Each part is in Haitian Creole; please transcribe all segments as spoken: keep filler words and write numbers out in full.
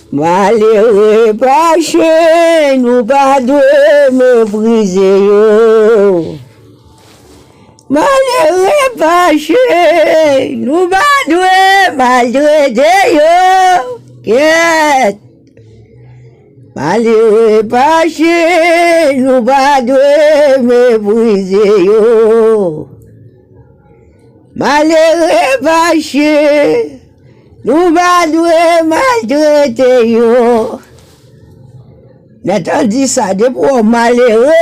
Malere pa chen, nou pa dwe meprize yo. Malere pa chen, nou pa dwe maltrete yo. Kèt! Malere pa chen, nou pa dwe meprize yo. Malere pa chen, nou pa dwe maltrete yo. Lè w ap di sa, depi w wè w malere,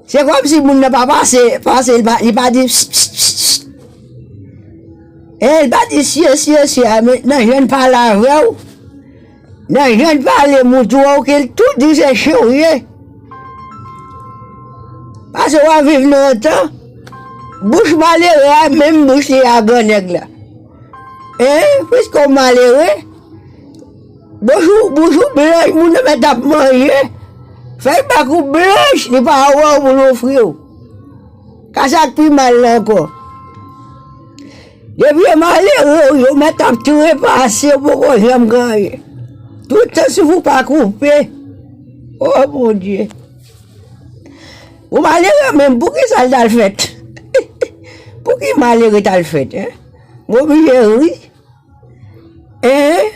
se kòmsi moun nan pa pase, pase, li pa, li pa di pst, pst, pst, pst. E li pa di sye, sye, sye, a, men nan jan l pale avè w, nan jan l pale moutou w, ke l tou di se chen w ye. Paske w ap viv nan yon tan, bouch malere a, menm bouch li a grannèg la. Hein? Piske w malere, bouch ou, bouch ou blanch, moun nan mèt ap manje. Fèy bak ou blanch, li pa wè w pou l ofri w. Ka sa k pi mal la ankò. Depi yo malere, yo mèt ap trepase, yo poko janm gen anyen. Tout tan souf ou pa koupe. Oh, Bondye. Bon, malere menm, pou ki sa l t al fèt? Pou ki malere t al fèt, hein? M oblije ri. Hein?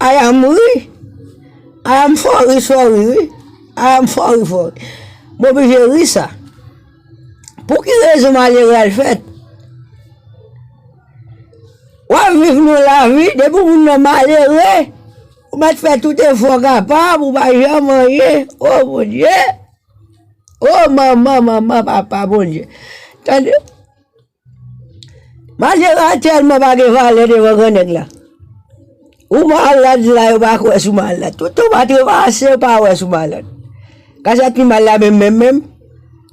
I am ri. I am sorry, sorry, wi. I am sorry, sorry. M oblije ri sa. Pou ki rezon malere al fèt? W ap viv nan lavi, depi moun nan malere, ou mèt fè tout efò w kapab, ou pa janm anyen. Oh, Bondye! Oh, manman, manman, papa, Bondye! Tande! Malere a tèlman pa gen valè devan grannèg la. Ou malad la, yo pa kwè si w malad. Tout tan w pa trepase, yo pa wè si w malad. Ka sa k pi mal la menm, menm, menm.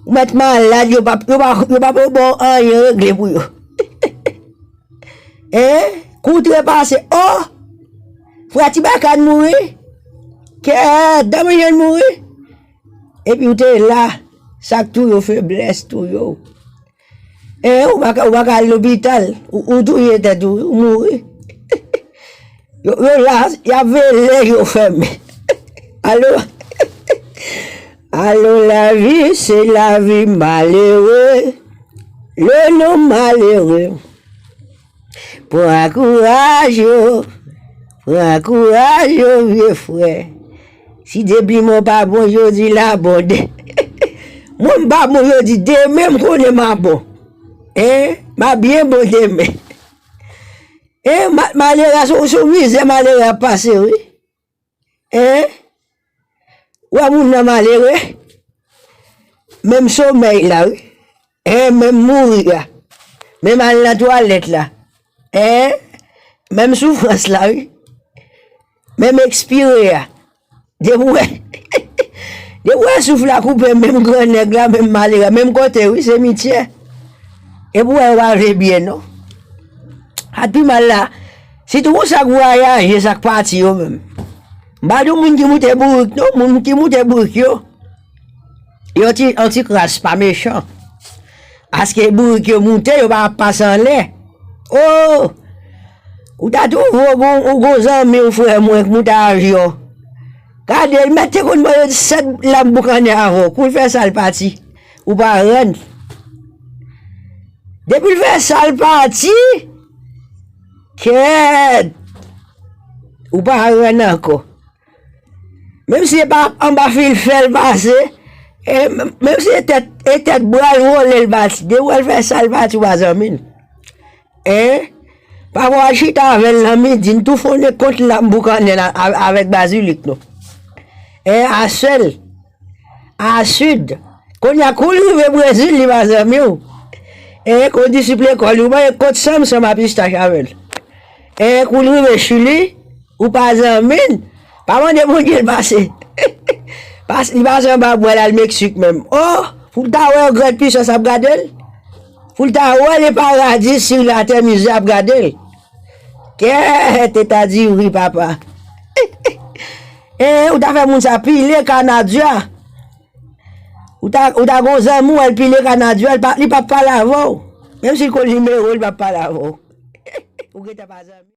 Ou mèt malad, yo pa, yo pa, yo pa ba w anyen regle pou yo. Hein? Kou trepase, oh! Frè Tibakan mouri. Kèt, Danm Eugène mouri. Epi w te la, sa k touye w, feblès touye w. E, ou pa ka, ou pa ka al lopital, ou, ou touye tèt ou, ou mouri. Yo, yo la, y ap veye lè yo fèmen. Alo? Alo, lavi, se lavi malere. Le nonm malere. Pran kouraj yo, pran kouraj yo, vye frè. Si depliman pa bon, yo di l abonde. Mwen, m pa bon, yo di demen, m konnen m a bon. Hein? M a byen bon demen. Hein? Ma-, malere a, se, se yon mizè malere a ap pase, wi. Hein? Ou wè moun nan malere? Menm somèy la, wi. Hein, menm mouri a. Menm al nan twalèt la. Hein? Menm soufrans la, wi. Menm ekspire a. Depi w wè, depi w wè souf la koupe, menm grannèg la, menm malere a, menm kote, wi, simityè. Epi w wè yo pa vle byen, non. Sa k pi mal la, sitou pou sa k vwayaje, sa k pati yo menm. M pa di w moun ki moute bourik, non, moun ki moute bourik yo, yo ti, yon ti kras pa mechan. Paske bourik yo moute, yo pa ap pase anlè. Oh! Ou ta twouve w gon, ou gon zanmi w, frè mwen, k moute avyon. Gade, l mèt te konn ban yo sèt lam boukannen avè w. Kou l fè sa, l pati. Ou pa rann. Depi l fè sa, l pati. Kèt! Ou pa rann ankò. Menm si se pa anba filfè l pase, e, menm si se tèt, e tèt bra l wole l pati. Depi w wè l fè sa, l pati, ou pa zanmi l. Hein? Pafwa w al chita avè l nan midi, n toufonnen kont lam boukannen la, a-, avèk bazilik nou. Hein? A sèl. A sid. Kounye a, kou l rive Brezil, li pa zanmi w. Hein? Kou disip lekòl li, ou manje kot sanm, sanm a pistach avè l. Hein? Kou l rive Chili, ou pa zanmi l. Pa mande Bondye l pase. Pas-, li pase anba bwa l al Meksik menm. Oh! Pou l ta wè yon gran pisans ap gade l. Pou l ta wè le paradi si latè mizè ap gade l. Kèt, te ta di wi, papa. E, ou ta fè moun sa pile kanadya. Ou ta, ou ta gon zanmi w, al pile kanadya, li pa, li p ap pale avè w. Menm si l konn nimewo, li p ap pale avè w. Ou gentan pa zanmi.